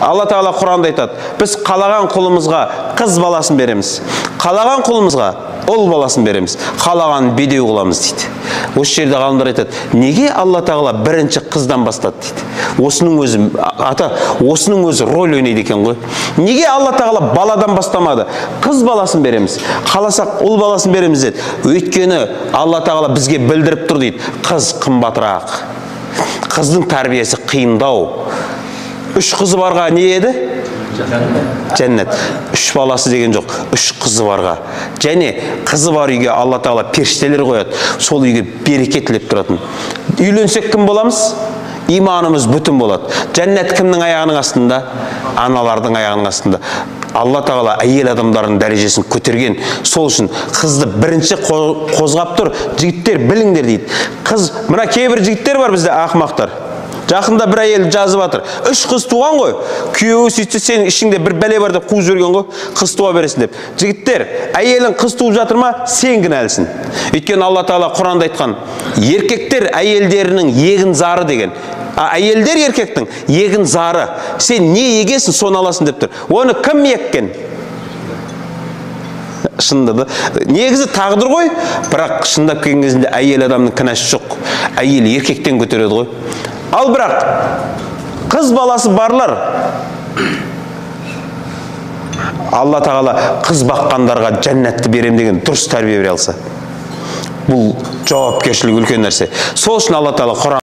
Алла Тағала Құранда айтады, біз қалаған құлымызға қыз баласын береміз, қалаған құлымызға ұл баласын береміз, қалаған бедеу қыламыз дейді. Осы жерде ғалымдар айтады, неге Алла Тағала бірінші қыздан бастады дейді. Осының өзі, ата, осының өзі роль ойнайды екен ғой. Неге Алла Тағала баладан бастамады? Қыз баласын береміз, қаласақ ұл баласын береміз деді. Өйткені Алла Тағала бізге білдіріп тұр дейді, қыз қымбатырақ, қыздың тәрбиесі қиындау. Үш қызы барға не еді? Жәннат. Үш баласы деген жоқ, үш қызы барға. Және қызы бар үйге Алла Тағала періштелер қояды, сол үйге береке тілеп тұратын. Үйленсек кім боламыз? Иманымыз бүтін болады. Жәннат кімнің аяғының астында? Аналардың аяғының астында. Алла Тағала әйел адамдардың дәрежесін көтерген. Сол үшін қызды бірінші қозғап тұр. Жігіттер біліңдер дейді. Қыз, мына кейбір жігіттер бар бізде ақымақтар. Жақында бір әйел жазып жатыр. Үш қыз туған ғой. Күйеуі сөйтсе сенің ішіңде бір бәле бар деп қуып жіберген ғой. Қыз туа бересің деп. Жігіттер, әйелің қыз туып жатыр ма? Сен кінәлісің. Өйткені Алла Тағала Құранда айтқан, еркектер әйелдерінің егін зары деген. Әйелдер еркектің егін зары. Сен не егесің, соны аласың деп тұр. Оны кім еккен? Шынында да. Негізі тағдыр ғой, бірақ шындап келген кезінде әйел адамның кінәсі жоқ. Әйел еркектен көтереді ғой. Ал бірақ қыз баласы барлар, Алла Тағала қыз баққандарға жәннатты берем деген дұрыс тәрбие бере алса, бұл жауапкершілік үлкен нәрсе. Сол үшін Алла Тағала Құран